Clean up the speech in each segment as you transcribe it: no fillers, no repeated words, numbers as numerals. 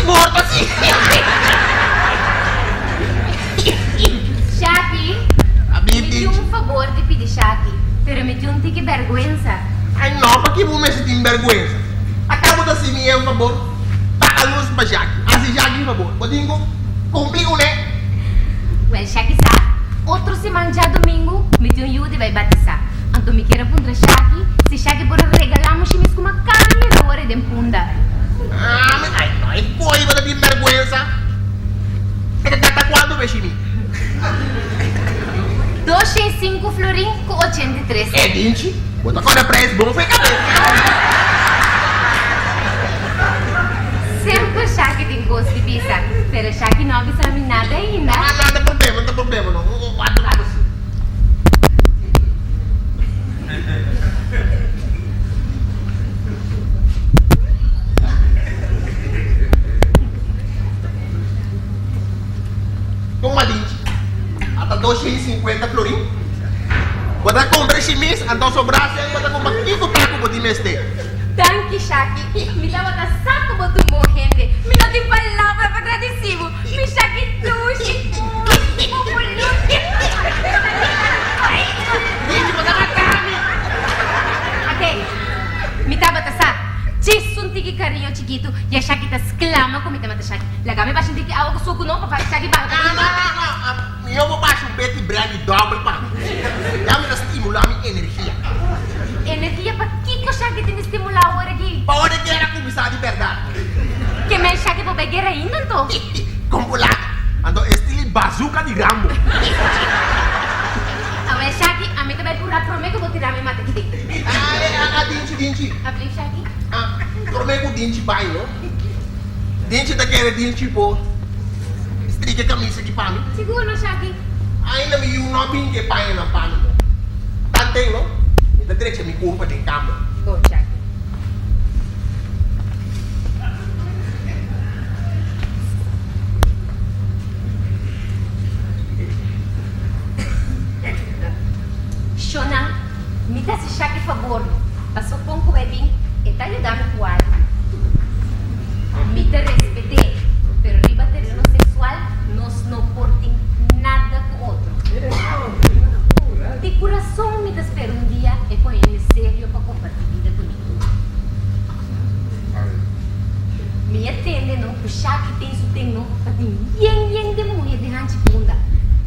Casi morto si. Shaki, mi tin un fabor di pidi Shaki, pero mi tin un tiki bèrgwensa. Ay no, paki bo mester tin bèrgwensa? Aka bo ta hasi mi un fabor? Paga lus pa Shaki. Hasi Shaki un fabor. Bo tin ku kumpli kuné. Wèl Shaki sa, otro siman djadumingu mi tin un yu di bai batisá. Anto mi kier a puntra Shaki si Shaki por a regalá mi shimis ku mi a kaba mira awor ei den Punda. Ami, ay no e koe bo ta tin bèrgwensa. E ta gasta kuantu pe shimi? 205 florin ku 83 E dinchi, bo ta kòrda prijs bon for e kabes. Semper Shaki tin kos di bisa, pero Shaki no a bisa mi nada ainda. No, no ta problema, no ta problema no. Un kuantu rato si. Tuma dinchi, ata 250 florin. Bo ta compra e shimis, anto sobra sèn bo ta compra kiko ta ku bo tin mester. Danki Shaki, mi tabata sa ku bo ta un bon hende. Mi no tin palabra pa gradisí bo. Mi Shaki dushi, pupulushi. Dinchi, bo ta mata mi. Ate, mi tabata sa. Djis un tiki kariño chikitu, ya Shaki ta sklama ku mi ta mata Shaki. Laga mi basha un tiki awa ku suku no, pa Shaki baha No, no, no, no. Mihó bo basha un beti brandy dòbel pa mi. Ya mi ta stimulá mi energia. Energia pa kiko Shaki tin di stimulá awor aki? Pa ora e guera kuminsá di bèrdat. Ke men Shaki por bai guera ainda anto? Kon bo laga? Anto e stili bazuka di Rambo. Awel Shaki, ami ta bai purá promé ku bo tira mi mata kidé. Ai, a dinchi, dinchi. Abli Shaki. Ah, promé ku dinchi bai no. Dinchi ta kere dinchi por strika e kamisa aki pa mi. Sigur no Shaki. Ainda mi yu no a bin ku e pañanan pa mi no. Tanten no, mi ta drecha mi kurpa den kamber. Bon Shaki. Shona, mi ta hasi Shaki fabor, paso kon ku e bin e ta yuda mi ku algu. Mi ta respet'é, pero riba tereno seksual nos no por tin nada ku otro. Di kurason mi ta spera un dia e por hende serio pa kompartí bida kuné. Mi a tende no ku Shaki tin su ten no ta tin yen yen di muher di hanchi punda.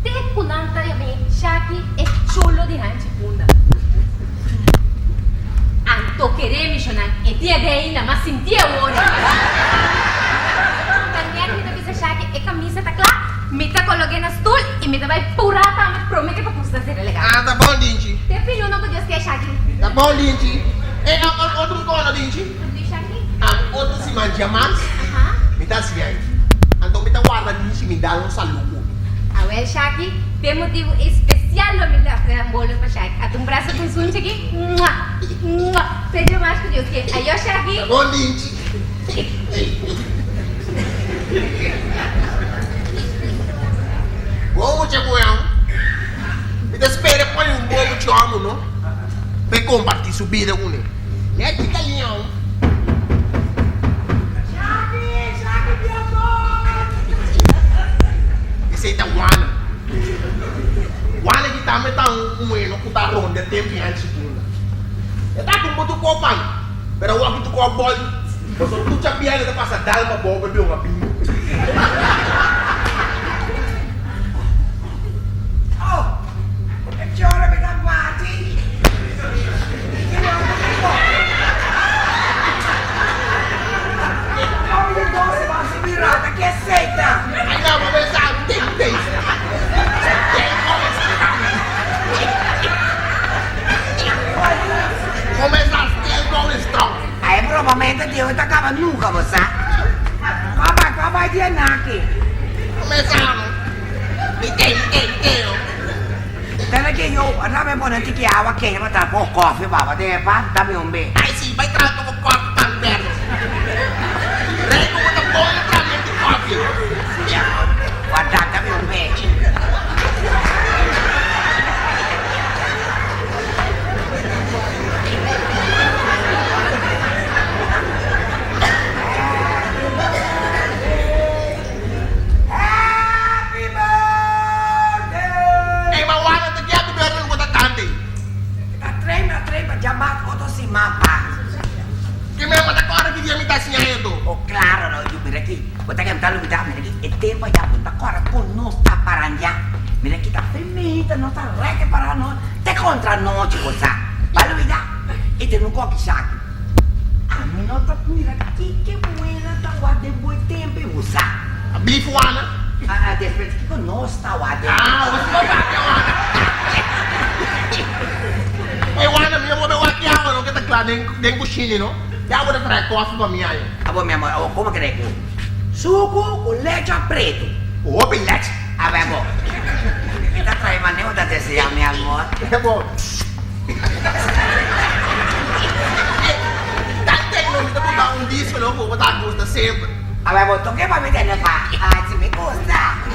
Te ku nan ta yam'é Shaki e chulo di hanchi punda. Anto keré mi shonan e tin ade ainda mas sinti awor. Ta nèt mi ta bisa Shaki e kamisa ta kla, mi ta kolog'é na stul i mi ta bai purá tambe promé ke pakus ta sera legal. Ah ta bon Dinchi. Te pilunan ku Dios ke Shaki. Ta bon Dinchi. E otro kono Dinchi. Ami otro siman djamars mi ta hasi ai. Anto mi ta warda dishi mi dal un salu ku mi. Awel Shaki, p'e motibu espesial lo mi ta traha un bolo pa Shaki. Ata un brasa ku un sunchi aki. Mua! Mua! Te djamars ku Dios ke. Ayo Shaki! Ta bon Dinchi. Bon mucha bueun. Mi ta spera pone un bon mucha homu no p'e komparti su bida ku ne. Nèt di Leon. Esei ta Juana. Juana ki tambe ta un muhé ku ta ronda tempu i hanchi punda. E ta ku un botu kopan, pero awor ki tuko a bòl, pasobra tur chapièlè ta pasa dal pa bou pa e un bingo. Oh, e chora mi ta bati. E bromamento di hoy ta caba nunca, bo sa. Caba, caba di anaki. Tene ke yo, anda me pone tiki awa kende pa traha poco koffie baba den e pan ta mi un be. Ai si, bai traha poco koffie pa mi berdo. Rei como ta bon na traha mente koffie. Guarda ta mi un be. Mira aki, bo ta kemta lubida, mira aki, e tempo ayá bo ta kòrda kon nos ta parandiá. Mira aki ta femita, nos ta rèk e pará nos te kontra nochi, bo sa. Bo a lubida? I tene un koki shaki. Ami no ta mira kiko buena ta wak den bo e tempo ei, bo sa. A bif wana? Ah, despues kiko nos ta wak den. Ah, bo ta papia wana. Ey wana, mi a bo wak ki awa no ke ta kla den kushini no. Ya bo ta trae koffie pa mi ayo. Abo mi amor, abo como kere cu sucu cu leche of preto? Cu hopi leche. Abo abo. Mi ta trae mane bo ta desea mi amor. Abo. Ey, tante no mi ta buta un disco no cu bo ta gusta semper. Abo abo, toke pa mi tene pa. Ay, si mi gusta.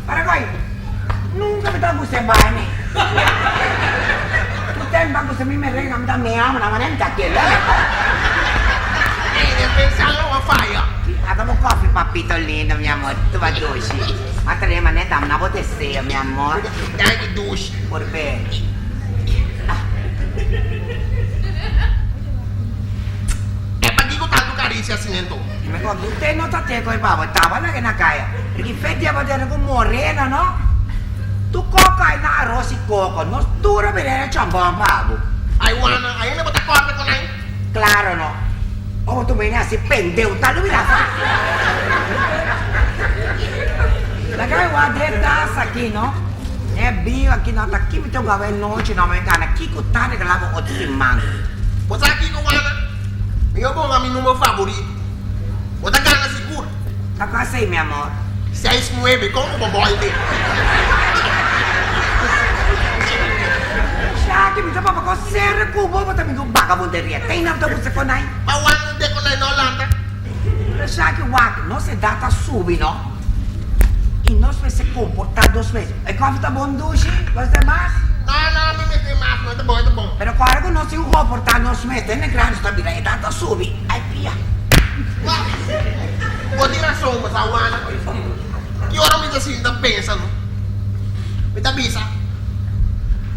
Paraguay, nunca mi ta gusta e baile. Tu tempo a gusta mi merengue, mi ta mea, ma na mi ta keda. Ey, den pensando a faya. Ata bo koffie, papito lindo, mi amor, tu ba dushi. A trae manera dam na bo deseo, mi amor. Danki dushi. Por be. E pakiko tanto caricia asina enton? Mi konta usted no ta te koe babo taba na na kaya riki fe dia bo tene ku morena no tu koko ai na aros i koko nos tur a bira e chambon pa bo. Ai wana ainda bo ta korta kon ai? Klaro no ora tu bini hasi pendeu ta lo bira fácil. Laga mi wak den tas aki no e biu aki no ta ki mi ta wak e nochi no mi gana kiko ta regla bo otro siman. Bo sa kiko wana? Mi a ponga mi numero favorito. Bo ta gana sigur. Ta kua esei, mi amor? Seis nuebe, kon ku bo bolte? Shaki, mi ta papia kon serio ku bo, bo ta bin ku bagabunderia. Tei nan ta gusta konai. Pa wak no te konai no lanta. Pero Shaki, wak, nos edat ta subi no. I nos mester komportá nos mes. E kòfi ta bon dushi, los demas? No, no, mi mester mas, no, e ta bon, e ta bon. Pero kòrda ku nos tin ku komportá nos mes, den e gran nos ta bira, edat ta subi, ai pia. Wak, bo tin rason, bo sa wana. Ki ora mi ta sinta pensa no, mi ta bisa,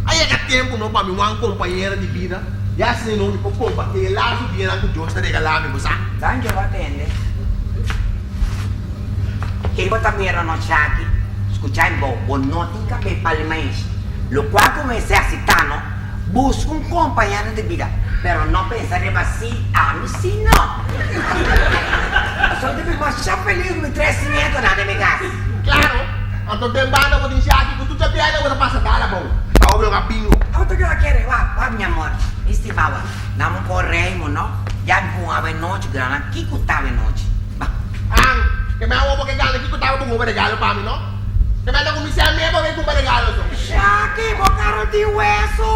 a yega tempu no pa mi wan kompañera di bida, i asina no mi por kompartí e lastu dianan ku Dios ta regalá mi, bo sa. Danki, bo a tende. Ke bo ta mira no Shaki? Skucha en bo, bo no tin kab'é palimaesh. Lokual ku mester hasi ta no, buska un kompañero di bida, pero no pensa riba si ami si no. Pasobra mi masha felis ku mi tres nietonan den mi kas. Klaro, anto den banda bo tin Shaki ku tur djabianan bo ta pasa dal abou pa bo bira bingo. Abo ta keda kere? Wak, wak mi amor, mi stima wak. Nan bo por reimo no, ya mi pun awe nochi, grana kiko ta awe nochi. Ba. An, ke mi awo bo ke gana kiko ta bo kumba regalo pa mi no? Ke mi a ta kuminsá me bo ke kumba regalo so. Shaki, bo karo tin wesu.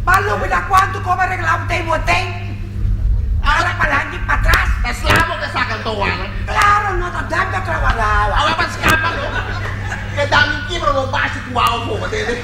Ba lubida kuantu koba regalá bo ten bo ten. Para palanti patras. Ta sla bo ke saka nto wana. Klaro no ta dam ta trabalá awa. Awa pa skapa no. Ke dam mi kibra no bashi ku awa for bo tende.